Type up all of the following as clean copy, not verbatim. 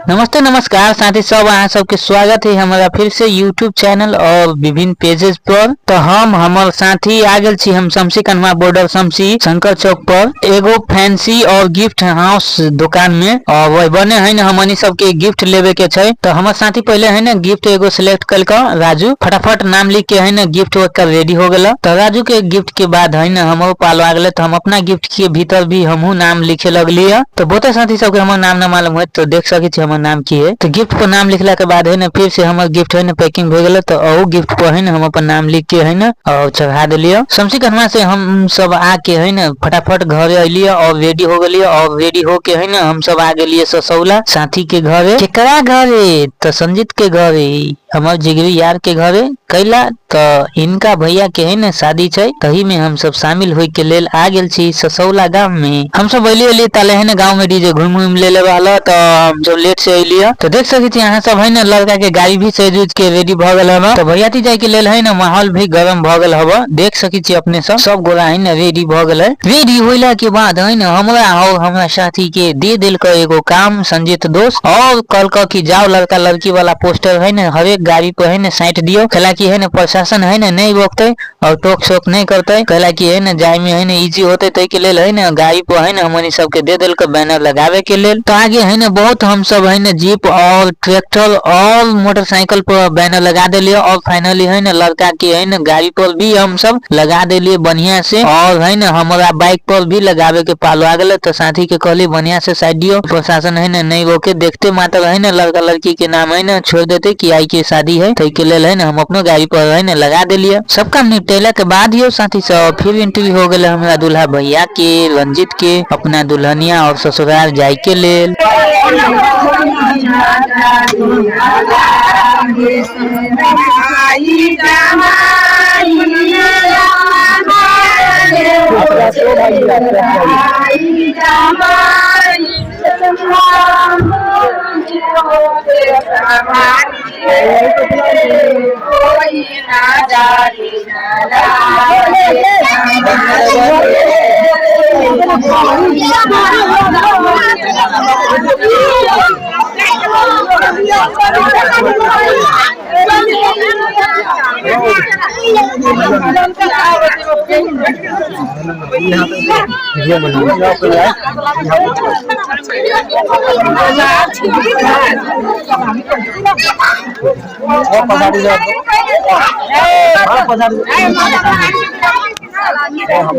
नमस्ते नमस्कार साथी सब, अहाँ सबके स्वागत है हमारा फिर से यूट्यूब चैनल और विभिन्न पेजेस पर। तो हम हमर साथी आ गेल छी हम शमसी कन्हवा बॉर्डर शमसी शंकर चौक पर एगो फैंसी और गिफ्ट हाउस दुकान में, और वही बने है ना हमनी सबके गिफ्ट लेवे के छै। तो हमर साथी पहले है ना गिफ्ट एगो सिलेक्ट कल के राजू फटाफट नाम लिख के है ना गिफ्ट ओकर रेडी हो गेल। तो राजू के गिफ्ट के बाद है ना हमरो पालो आ गेल, तो हम अपना गिफ्ट के भीतर भी हमहू नाम लिखे लगली। तो बहुते साथी सबके हमर नाम न मालूम होत, तो देख सके छी हमर नाम की है। तो गिफ्ट पर नाम लिखला के बाद है ना फिर से हमर गिफ्ट है ना पैकिंग भे गेल। तो अहू गिफ्ट पर है ना हम अपन नाम लिख के है ना और चढ़ा देलिए। शमसी कन्हवा से हम सब आके है ना फटाफट घरे अलिए और रेडी हो गेलिए, और रेडी होके है ना हम सब आ गेलिए ससौला साथी के घरे। केकरा घरे? तो संजीत के घरे, हमर जिगरी यार के घरे। कैला तो इनका भैया के है ना शादी छै, तही में हम सब शामिल होय के लेल आ गेल छी ससौला गांव में। हम सब अलिए अलिए ताले है ना गांव में डीजे घूम घूम ले लेबा हल, तो हम सब लेट से अलिए। तो देख सके छी अहाँ सब है ना लड़का के गाड़ी भी सज उज के रेडी भ गेल हब। तो भैयाती जाय के लेल है ना माहौल भी गरम भ गेल हब। देख सके छी अपने सब सब गोला है ना रेडी भ गेल है। रेडी होला के बाद है ना हमरा और हमरा साथी के दे देलक एगो काम संजीत दोस्त, और कहलक कि जाओ लड़का लड़की वाला पोस्टर है ना हरेक गाड़ी पर है ना साइट दियो, कहला कि है ना प्रशासन है ना नहीं रोकते और टोक शोक नहीं करते, कहला कि है ना जाय में है ना इजी होते, तै के लेल है ना गाड़ी पर है ना हमनी सबके दे देलक बैनर लगावे के लेल। तो आगे है ना बहुत हम सब है ना जीप और ट्रैक्टर और मोटरसाइकिल पर बैनर लगा देलिए, और फाइनली है ना लड़का के है ना गाड़ी पर भी हम सब लगा देलिए बढ़िया से, और है ना हमारा बाइक पर भी लगावे के पालो आ गेल। तो साथी के कहली बढ़िया से साइड दियो, प्रशासन है ना नहीं रोके, देखते मात्र है ना लड़का लड़की के नाम है ना छोड़ देते कि आई के शादी है, तै के लेल है ना हम अपनो गाड़ी पर है ना लगा देलिए। सब काम निपटेला के बाद यो साथी सब फिर एंट्री हो गेल हमरा दूल्हा भैया के रंजित के अपना दुल्हनिया और ससुराल जाय के लेल।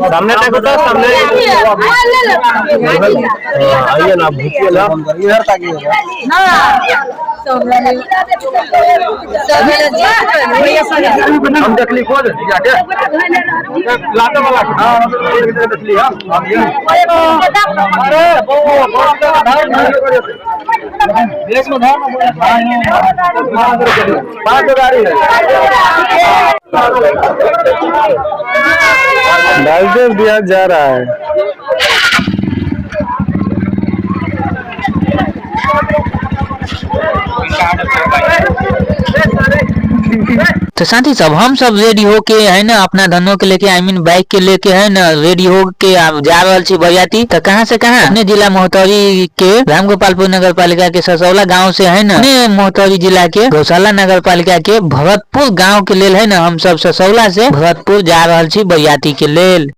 सामने देखो तो सामने आइए ना, भूतिए ना इधर ताकिए। हम देखली खोज जाके लाते वाला, हां देखली हम। अरे देश में पांच गाड़ी है। डालते दिया जा रहा है। तो साथी सब हम सब रेडी होके है ना अपना धनो के लेके I mean bike के लेके है ना रेडी होके आप जा रहल छी बरियाती। तो कहाँ से कहाँ? अपने जिला महोत्तरी के रामगोपालपुर नगर पालिका के ससौला गांव से है ना अपने महोत्तरी जिला के गौशाला नगर पालिका के भरतपुर गांव के लेल है ना हम सब ससौला से भरतपुर जा रहल छी बरियाती के लेल।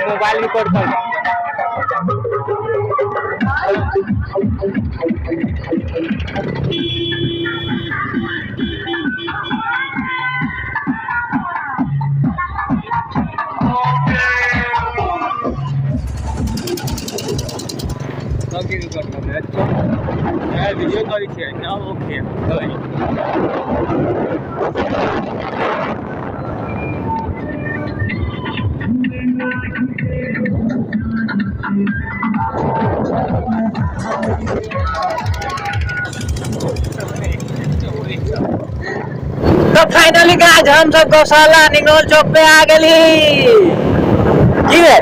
मोबाइल रिकॉर्ड कर। तो फाइनली गाइस हम सब गौशाला निगोल चौक पे आ गेली की रे।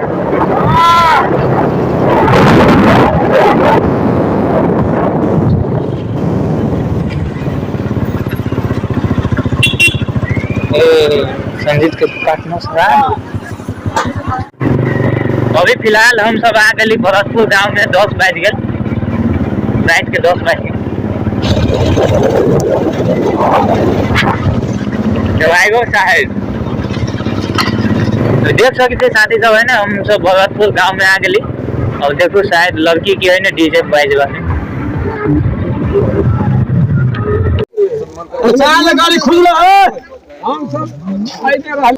ए संजीत के काटनो सरा। अभी फिलहाल हम सब आ गेली भरतपुर गांव में। 10 बज गेल, रात के 10 बज गेल। ड्राइवर साहब तो देख सकते साथी सब है ना, हम सब भरतपुर गांव में आ गेली। और देखो शायद लड़की की है ना डीजे बाज रहा। गाड़ी खुला है।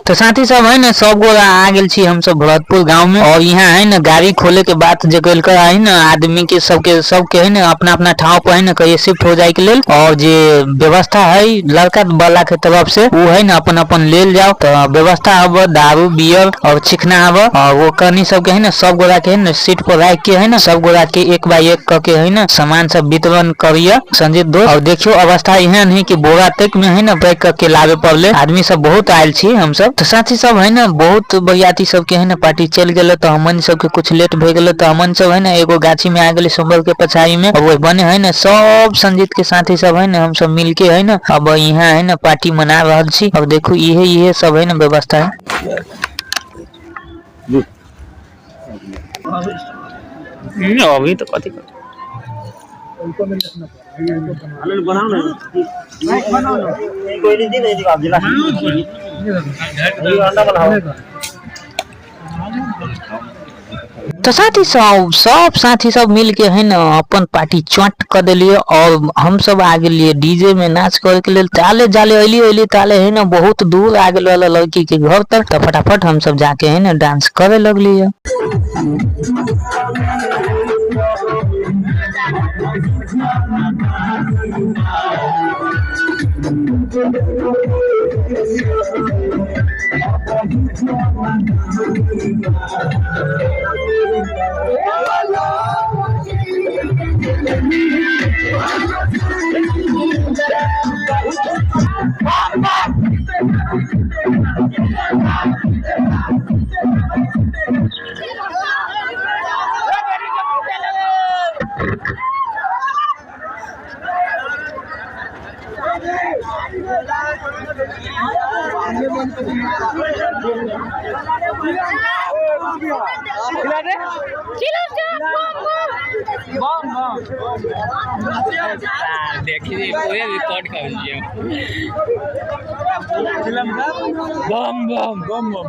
तो साथी सब है ना सब गोरा आ गेल छी हम सब भरतपुर गांव में। और यहाँ है ना गाड़ी खोले के बात जे कहलकै है ना आदमी के सबके सबके है ना अपना अपना ठाव पर है ना कहिए शिफ्ट हो जाए के लेल। और जे व्यवस्था है लड़का वाला के तरफ से वो है ना अपन अपन लेल जाओ। तो व्यवस्था हब दारू बियर और चिकना हब। और वो कनी सबके है ना सब गोरा के है ना सीट पर राख के है ना सब गोरा के एक बाई एक क के है ना सामान सब वितरण करिए संजीत दो। और देखियो अवस्था एहन है कि बोरा तक में है ना पैक करके लावे पड़ले, आदमी सब बहुत आयल छी हम सब। तो साथी सब है ना बहुत बरियाती सब के है ना पार्टी चल गेल। तो हमन सब के कुछ लेट भे गेल। तो हमन सब है ना एगो गाछी में आ गेली सोमवार के पछाड़ी में। और वही बने है ना सब संजीत के साथी सब है ना हम सब मिल के है ना अब यहाँ है ना पार्टी मना रहल छी। अब देखो इहे इहे सब है ना व्यवस्था है। अभी तो कथी तो साथी सब सब साथी सब मिल के है ना अपन पार्टी चट कर दिलिए। और हम सब आ गेलिए डीजे में नाच करे के लेल। ताले जाले अली अली ताले है ना बहुत दूर आ गेल वाला लड़की के घर तक। तो फटाफट हम सब जाके है ना डांस करे लगलिए। देखिए पूरे रिकॉर्ड कर लिए। बम बम बम बम।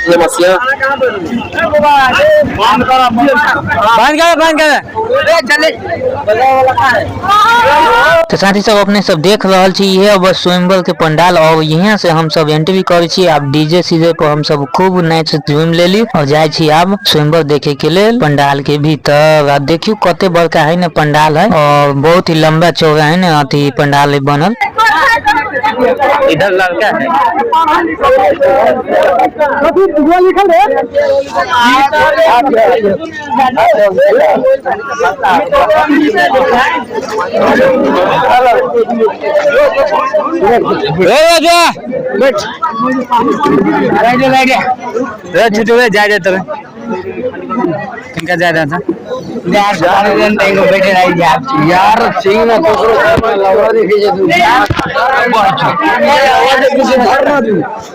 समस्या। बंद कर, बंद कर। तो साथी सब अपने सब देख रहल छी इहे अब स्वयंवर के पंडाल और यहाँ से हम सब एंट्री करे छी। आब डीजे सीजे पर हम सब खूब नाच झूम लेली और जाय छी आब स्वयंवर देखे के लेल पंडाल के भीतर। आ देखियो कते बड़का है ने पंडाल है और बहुत ही लंबा चौड़ा है ने अथी पंडाल है बनल। इधर लड़का है। ए राजा बैठ लाइट रे छुटू रे जा जा तोरे किनका जा रहा था यार सिंह ना लौड़ा दिखे जे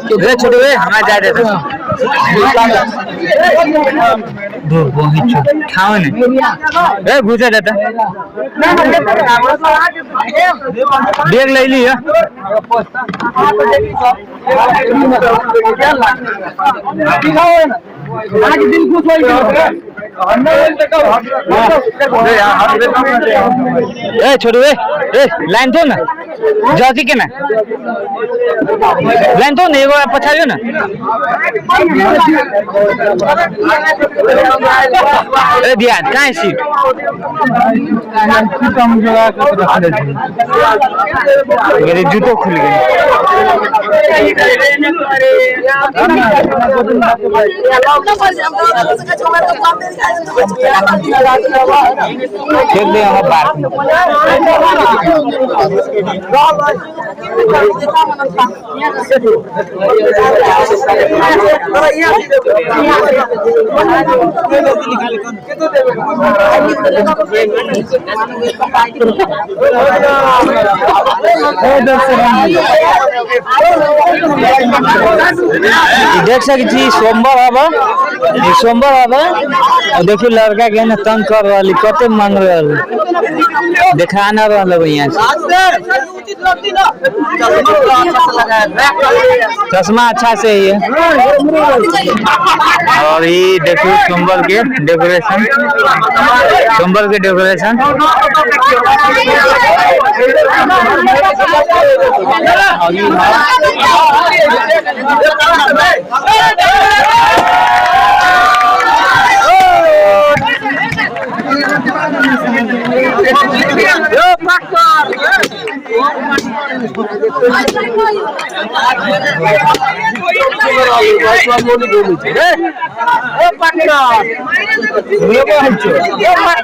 तू रे छोटू रे हमारा जा रहा था दो बहुत खाओ ने ए घुसा जाता बैग ले ली है। ए छोटू ए ए लाइन तो ना जाती के ना लाइन तो ना एगो पछाड़ियो ना। ए ध्यान कहाँ है सीट? मेरे जूतो खुल गए। फेंक दे हम बाहर। देख सकै छी सोमवार हबा, ई सोमवार हबा। और देखियो लड़का के ना तंग कर रहल, कते मांग रहल, देखा ना रहल अब यहाँ से। चश्मा अच्छा से ही है। और ये देखियो सोमवार के डेकोरेशन, सोमवार के डेकोरेशन।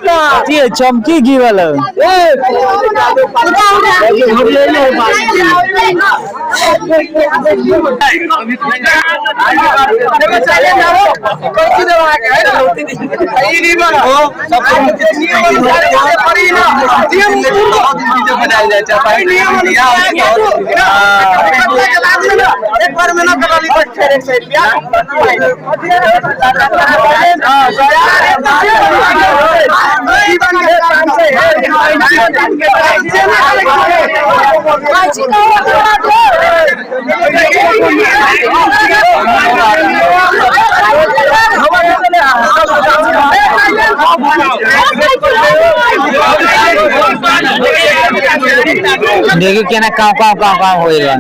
और ये चमकी घी वाला। देखियो केना काव काव काव काव होय रहल।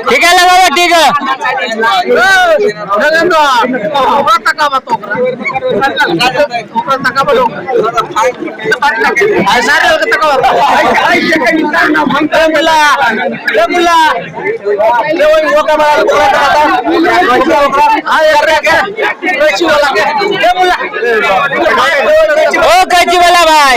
ठीक है लगाओ, ठीक है। ओ कैची वाला भाई,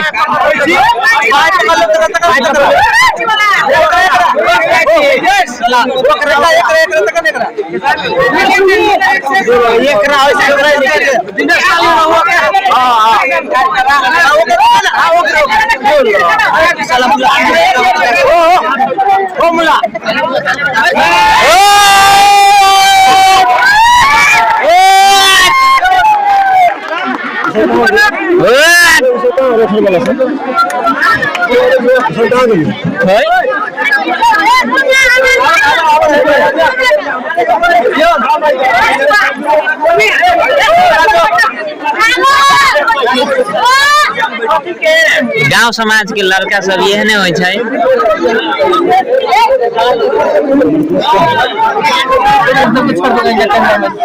गांव समाज के लड़का सब एहने होइ छै।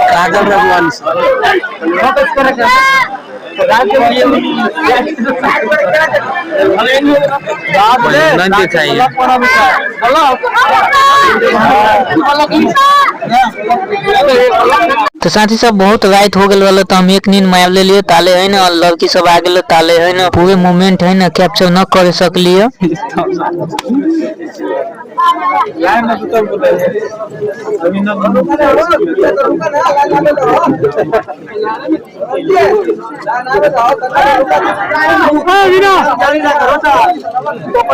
काजल रघुवंश। तो साथी सब बहुत रात हो गेल रहल, तो हम एक नींद मार लेलिए। ताले है ना लड़की सब आ गेल, ताले है ना पूरे मोमेंट है ना कैप्चर न कर सकलिए।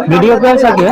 वीडियो कर सके।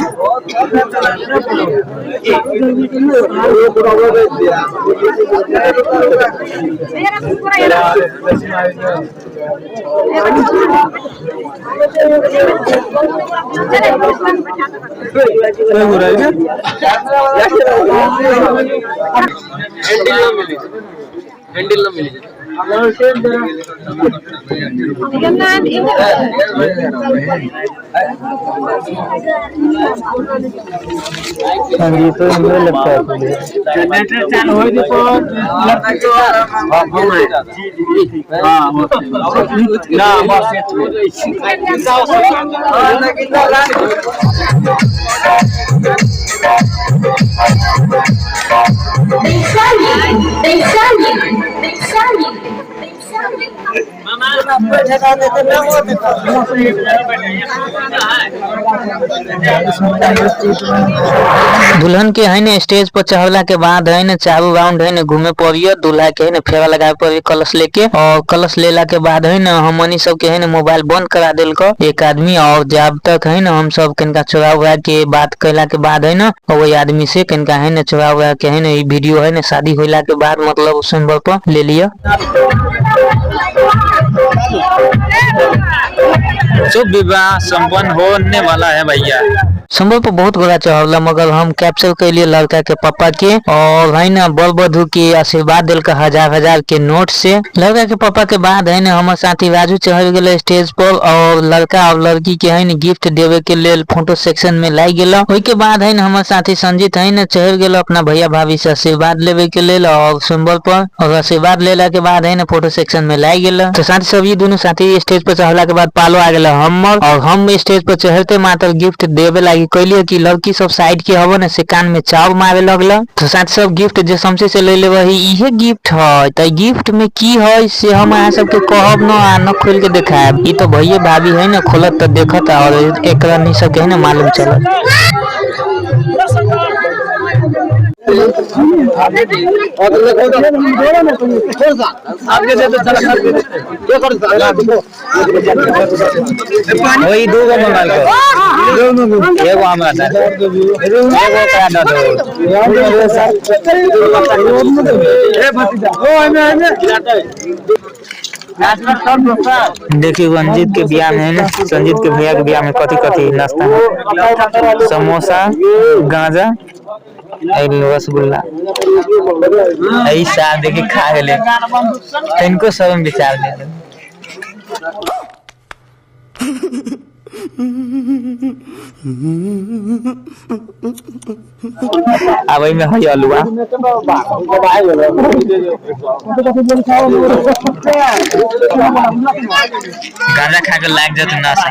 दुल्हन के है ना स्टेज पर चढ़ला के बाद है ना चारू राउंड है ना घूमे पड़ियो, दूल्हा के है ना फेरा लगावे पड़ी कलश लेके, और कलश लेला के बाद है ना हमनी सब के है ना मोबाइल बंद करा देलको एक आदमी, और जब तक है ना हम सब कनका चोरा उरा के बात कैला के बाद है ना वही आदमी से कनका है ना चोरा उरा के है ना ई वीडियो है ना शादी होला के बाद मतलब सिंबल पर ले लिया। शुभ विवाह संपन्न होने वाला है भैया। संभव पर बहुत बड़ा चढ़ला, मगर हम कैप्चर कैलिए लड़का के पापा के, और है ना बर वधु के आशीर्वाद दिल के हजार हजार के नोट से। लड़का के पापा के बाद है ना हमर साथी राजू चढ़ गेल स्टेज पर, और लड़का और लड़की के है ना गिफ्ट देवे के लेल फोटो सेक्शन में लाई गेल। ओहि के बाद है ना हमर साथी संजीत है ना चढ़ गेल अपना भैया भाभी से आशीर्वाद लेवे के लेल और सिंबल पर, और आशीर्वाद लेला के बाद है ना फोटो सेक्शन में लाई गेल। तो साथी सब ये दोनों साथी स्टेज पर चढ़ला के बाद पालो आ गेल हमर, और हम स्टेज पर चढ़ते मात्र गिफ्ट देवे लागी कहलिए कि लड़की सब साइड के हबो ने से कान में चाव मारे लगल। तो साथ सब गिफ्ट जे समझे से ले लेबही इहे गिफ्ट है, त गिफ्ट में की है से हम अहाँ सबके कहब न आ न खोल के देखायब। ई तो भैये भाभी है ना खोलत त देखत, और एकरा नहीं सबके है ना मालूम चलत। वही दू गो मंगाल को एगो हमरा दे, एगो ओकरा दऽ दो। देखिए रंजीत के बियाह में है ना, संजीत के भैया के बियाह में कथी कथी नाश्ता है, समोसा, गांजा, रसगुल्ला, ऐसा देखिए खा गेले, तनिको शर्म विचार ले। अब एहिमे है अलुआ। गांजा खा के लाग जात नशा।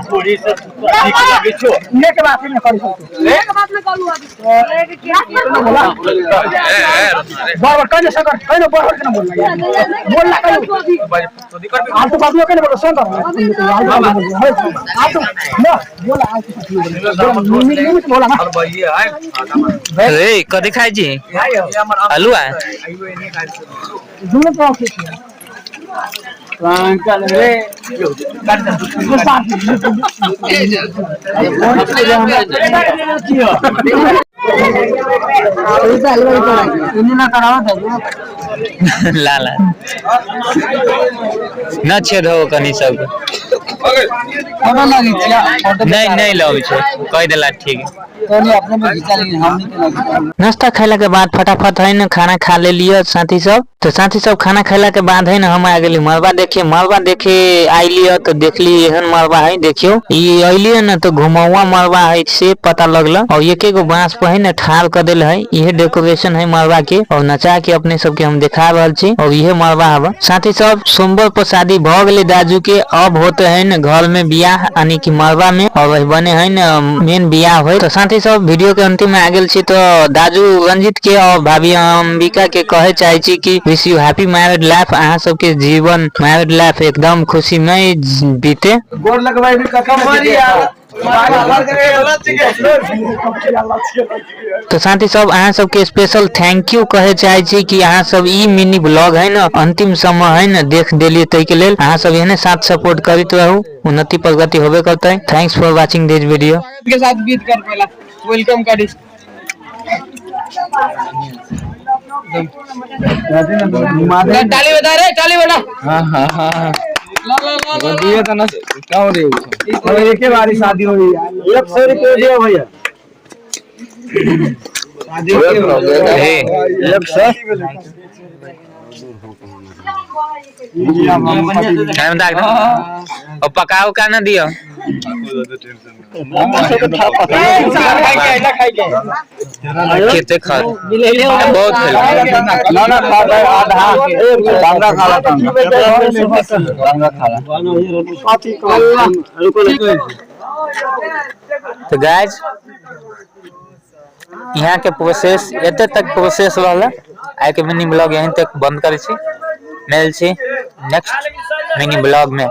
रे कथी खाइ छी हलुआ ला ला न छेद हो कनी सब नहीं नहीं लगे छै कह देला ठीक। नाश्ता खैला के बाद फटाफट है न खाना खा ले लिअ साथी सब। तो साथी सब खाना खैला के बाद है न हम आ गेली मरबा देखे। मरबा देखे आइलिय तो देखली एहन मरबा है, देखियो ई अइलिय न तो घुमौआ मरबा है से पता लगल। और एक एगो बांस पर है न ठाड़ कर देल है, इहे डेकोरेशन है मरबा के और नचा के अपने सबके हम देखा रहल छी और इहे मरबा हवा। साथी सब सोमवार पर शादी भ गेले दाजू के, अब होते है न घर में बियाह यानी कि मरबा में और वही बने है न मेन बियाह होय। तो साथी सब वीडियो के अंतिम में आ गेल छी तो दाजू रंजित के और भाभी अंबिका के कहे चाहे छी कि wish you happy married life, अहाँ सबके जीवन मैरिड लाइफ एकदम खुशीमय बीते। गोर लगवाई भी कका। तो साथी सब अहाँ सबके स्पेशल thank you कहे चाहे छी कि अहाँ सब ई मिनी ब्लॉग है न अंतिम समय है न देख देलिए ताहि के लेल अहाँ सब एहने साथ सपोर्ट करैत रहू, उन्नति प्रगति होबे करतै। Thanks for watching this video. के साथ बीत कर पहला welcome करी। ताली बजा रे, ताली बजा। हाँ हाँ हाँ। ला ला ला ला। दिए तो ना क्या हो रही है? एक ही बारी शादी हो रही है। 100 रुपये दियो भैया। हे 100 टाइम दाग दे और पका उका ना दियो। केते खा बहुत खेल ना ना खा रहा आधा टांगा खा रहा, टांगा खा रहा। तो गाइस यहाँ के प्रोसेस एते तक प्रोसेस रहला। आइ के मिनी ब्लॉग यहीं तक बंद करै छी, मिल छी नेक्स्ट मिनी ब्लॉग में।